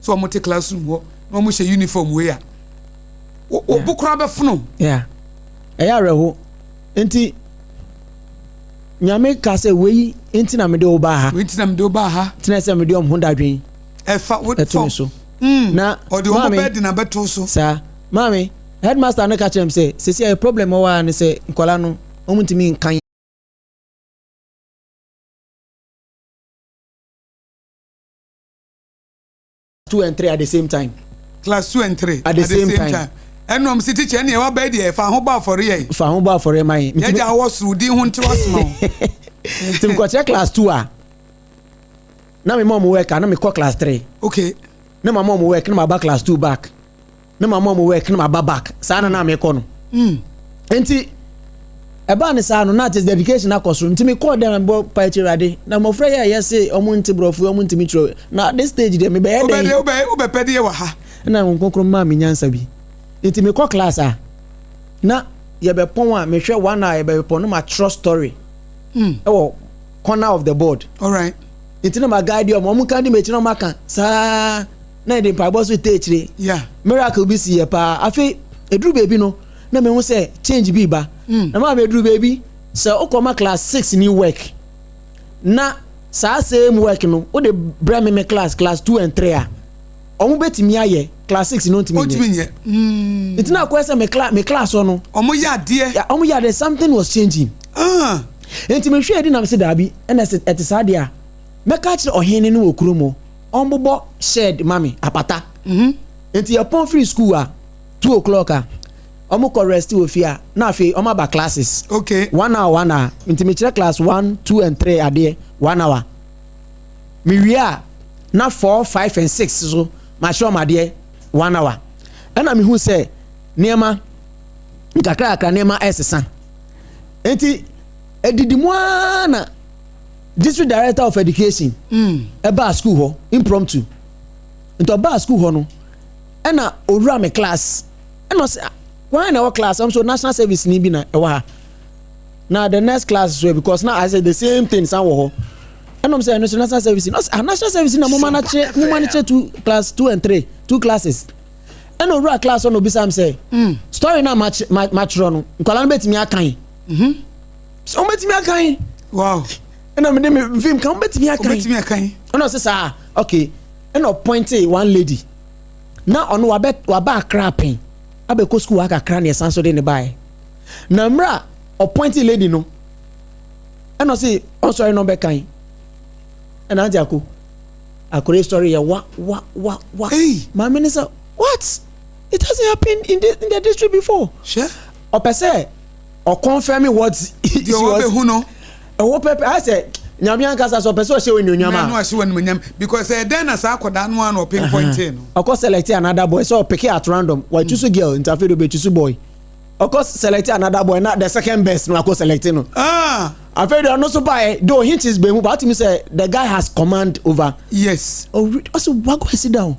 Sɛ wɔn te classroom hɔ na wɔn hyɛ uniform wei a, wo bo koraa bɛfono. Yeah. Ɛyɛ awerɛho. Nti Nyame ka sɛ wei nti na mede wo baa ha. Wei nti na mede wo baa ha. Tena sɛ mede ɔmo ho dadwen. Ɛfa wo ɛto me so. Na ɔde ɔmo bɛɛ de na bɛto so. Saa. Maame, headmaster no ka kyerɛ me sɛ sɛsi a problem ɔwɔ ha ne sɛ nkwadaa no ɔmo ntumi nkan. 2 and 3 at the same time. Class 2 and 3 at the same time. Ɛnum si teacher ɛni ɛwɔ bɛyɛ deɛ fa ho bɔ afɔre yɛ. Fa ho bɔ afɔre ma yɛ. Yɛ gya awɔ soro di ho nti wasoma o. Nti nkɔkyerɛ class 2 a na mi ma ɔmo work a na mi kɔ class 3. Okay. Na ma ma ɔmo work na ma ba class 2 back. Na ma ma ɔmo work na ma ba back. Saa na na mi kɔ no. Nti ɛbaa ne saa no na kyerɛ dedication akɔ soro. Nti mekɔɔ dɛm na mebɔ pa akyiri Awurade na mmɔfra yi a yɛse ɔmo nte borɔfo ɔmo ntumi twerɛ na this stage deɛ mebɛyɛ dɛn? Wobɛpɛ deɛ wɔ ha. Ɛna Honhom Kronkron maa me nyansa bi. Nti mekɔ class a na yɛbɛpɔn a mehwɛ one hour yɛbɛpɔn na matwerɛ story ɛwɔ corner of the board. Alright. Nti na ma guide ɔmo, ɔmo kan di m'akyi na ɔmo aka saa na yɛde mpaebɔ so tɛ akyire. Miracle bi si yɛ paa. Afei eduru baabi no na mehu sɛ change bi ba. Na maa meduru baabi sɛ wokɔma class 6 ni work na saa same work no wode brɛ me me class, class 2 and 3 a ɔmo bɛtumi ayɛ, class 6 no ntumi nyɛ. Nti na akɔyɛ sɛ me class hɔ no ɔmo yɛ adeɛ. Ɔmo yɛ adeɛ, something was changing. Nti mehwɛ adi nam sɛ daabi ɛna ɛte saa deɛ a mɛka kyerɛ ɔhene no wɔ kurom hɔ ɔmbobɔ shed ma me apata. Nti yɛpɔn firi school a 2 o'clock a ɔmo kɔ rest wɔ fie a na afei ɔmo aba classes. 1 hour, 1 hour. Nti mekyerɛ class 1, 2 and 3 adeɛ 1 hour. Mewie a na 4, 5 and 6 so makyerɛ ɔmo adeɛ 1 hour. Ɛna mehu sɛ nneɛma nkakra kakra nneɛma ɛsesa. Nti edidi mu ara na district director of education ɛbaa school hɔ impromptu. Nti ɔbaa school hɔ no ɛna owura me class ɛna ɔsɛ kwan na ɛwɔ class ɛm so national service ni bi na ɛwɔ ha na the next class so because na I say the same thing san wɔ hɔ ɛna ɔm sɛ ɛno so national service na ɔsɛ ah national service na mo ma na kyerɛ mo ma na kyerɛ two class 2 and 3 2 classes. Ɛna owura class hɔ na obisa m sɛ story na ma kyerɛ no nkwadaa no bɛtumi akan sɛ wɔn bɛtumi akan. Wow. Ɛna mi de mi film kan wɔn bɛtumi akan. Wɔn bɛtumi akan. Ɛna ɔsɛ saa okay ɛna ɔpointe one lady na ɔno waba Accra pɛn abɛkɔ school akakra na ɛsan so de ne baeɛ na mmerɛ ɔpointe lady no ɛna ɔsɛ ɔsɔre na ɔbɛkan ɛna ante ako akɔrɔ story yɛ wa wa wa wa. Maame ne sɛ what, it hasn't happened in the district before. Ɔpɛ sɛ ɔconfirm what she was ɛwɔ pɛpɛ ayɛ sɛ Nyame ankasa sɛ ɔpɛ sɛ ɔhyɛ wɔ enuonyam a na ɔhyɛ wɔ enuonyam because ɛdɛn na saa akɔdaa no a na ɔpinpointe no ɔkɔ select another boy sɛ ɔpick at random wɔatu so girl nti afei de ɔbɛtu so boy ɔkɔ select another boy na the second best na akɔ select no. Afei de ɔno so baeɛ though hints bɛn mu but atumi sɛ the guy has command over. Yes. Ɔsɛ wa go and sit down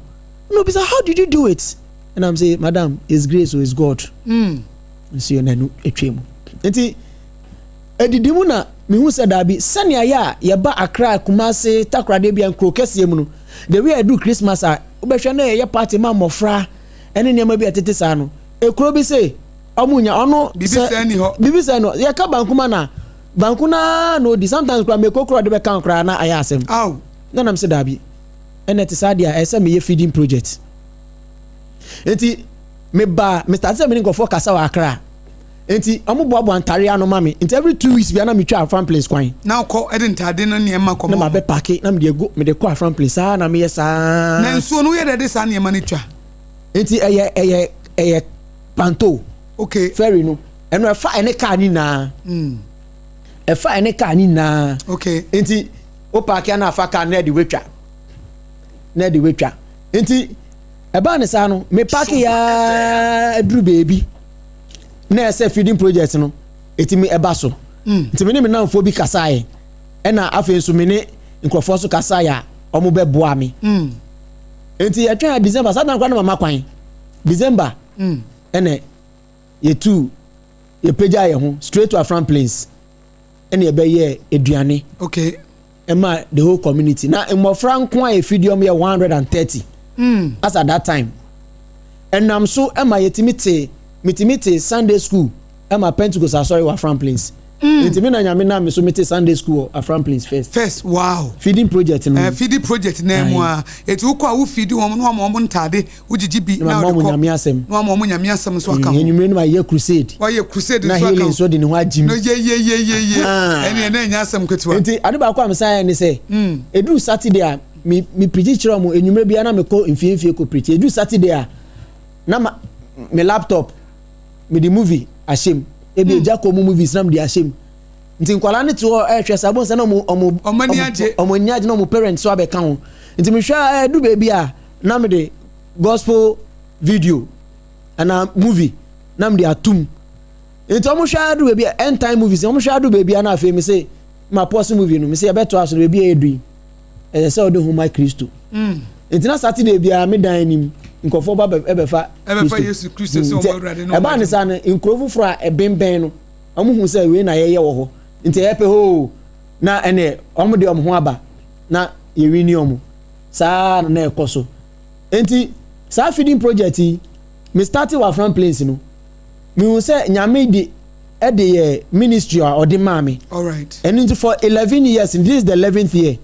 no bisa how did you do it and I'm say madam it's grace or it's God. Nso yɛ nanu etwa mu nti edidi mu na mihu sɛ daabi sɛnea yɛ a yɛba Accra, Kumasi, Takoradi bia nkuro kɛseɛ mu no the way I do Christmas a wobɛhwɛ na yɛyɛ party ma mmɔfra ɛne nneɛma bi a ɛtete saa no ekuro bi sɛ ɔmo nya ɔno sɛ bibi sɛ no yɛka banku ma na banku naa na odi sometimes kora meko kora ɔde bɛka kora na ayɛ asɛm na nam sɛ daabi ɛna ɛte saa deɛ a ɛsɛ meyɛ feeding project nti meba Mr. sɛ mene nkurɔfoɔ kasa wɔ Accra nti ɔmo boaboa ntare ano ma me nti every 2 weeks bia na metwa Afram Place kwan na kɔ ɛde ntade no nneɛma kɔ na ma bɛ pack na mede egu mede kɔ Afram Place saa na meyɛ saa na nsuo no yɛ dɛ de saa nneɛma no twa nti ɛyɛ panto. Okay. Ferry no ɛno ɛfa ɛne car ni nyinaa ɛfa ɛne car ni nyinaa. Okay. Nti o pack na afa car na ɛde wetwa na ɛde wetwa nti ɛbaa ne saa no me pack yaa aduru beebi na ɛsɛ feeding project no etimi ɛba so. Nti me ne me namfoɔ bi kasaeɛ ɛna afei nso me ne nkurɔfoɔ so kasaeɛ a ɔmo bɛ boa me. Nti yɛtwɛn a December saa dan kora ne mama kwan December ɛna yɛtu yɛpagya yɛn ho straight to Afram Plains ɛna yɛbɛyɛ aduane. Okay. Ɛma the whole community na mmɔfra nko a yɛfidi ɔmo yɛ 130. As at that time, ɛnam so ɛma yɛtumi te, metumi te Sunday school ɛma Pentecost asɔre wɔ Afram Plains. Nti mi na Nyame nam mi so mete Sunday school wɔ Afram Plains first. First, wow. Feeding project no. Feeding project na mu a eti wokɔ a wo feed wɔn na wɔn wɔn ntaade, wogyegye bi na na wɔde kɔ. Nyame asɛm. Na wɔn wɔn Nyame asɛm nso aka ho. Enyimire no ma yɛ crusade. Wɔyɛ crusade na nso aka healing ho. Nso de ne ho agyim. No ye ye ye ye ye. Ah. Ɛne ɛna ɛnyɛ asɛm ketewa. Nti ade baako a mesan yɛ ne sɛ, eduru Saturday a me preach kyerɛ ɔmo enyimire bia na mekɔ mfie mfie kɔ preach. Eduru Saturday a, na ma me laptop, me de movie ahyɛ mu, ebi egya kɔ mu movies na me de ahyɛ mu. Nti nkwadaa no te hɔ ɛhwɛ saa bɔn sɛ na ɔmo Ɔmo ani agye. Ɔmo ani agye na ɔmo parents so abɛka ho. Nti mehwɛ a, ɛdu beebi a na me de gospel video ana movie na me de atum. Nti ɔmo hwɛ adu beebi a, end time movies, ɔmo hwɛ adu beebi a, na afei me se ma pause movie no, me se yɛbɛto aso no beebi a edu yi, ɛsɛ sɛ ɔde ho ma Kristo. Nti na Saturday biara me dan anim nkɔfoɔ ba ɛbɛfa Ɛbɛfa Yesu Kristo sɛ Nti ɔmo Awurade na ɔmo ɛbaa ne saa no, nkuro foforɔ a ɛbɛnbɛn no, ɔmo hu sɛ wei na yɛyɛ wɔ hɔ, nti ɛyɛ pɛ hoo na ɛnɛ ɔmo de ɔmo ho aba na yɛwi ni ɔmo saa na ɛkɔ so. Nti saa feeding project yi, me start wɔ Afram Plains no, mehu sɛ Nyame de ɛde yɛ ministry a ɔde maa me. Ɛno nti for 11 years, this is the 11th year.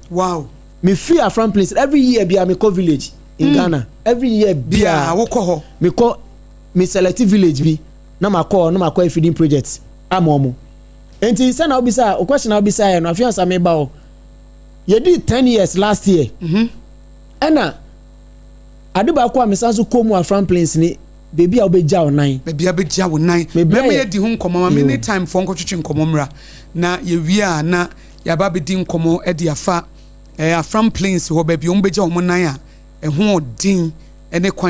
Me free Afram Plains, every year bia me kɔ village in Ghana, every year bia bia wokɔ hɔ. Me kɔ, me select village bi na ma kɔ na ma kɔ feeding project ama ɔmo. Nti sɛ na obisa o question na obisa yɛ no, afei ansa mi ba o, yɛdi 10 years last year. Ɛna ade baako a mesan so kɔ mu Afram Plains ni beebi a wobɛgya wo nan. Baabi a bɛgya wo nan. Baabi a mɛma yɛdi ho nkɔmmɔ ma me ne time foɔ nkɔtwetwe nkɔmmɔ mmra na yɛwie a na yɛaba bɛdi nkɔmmɔ de afa Afram Plains hɔ, baabi a wɔn bɛgya wɔn nan a ɛho ɔden ne kwan.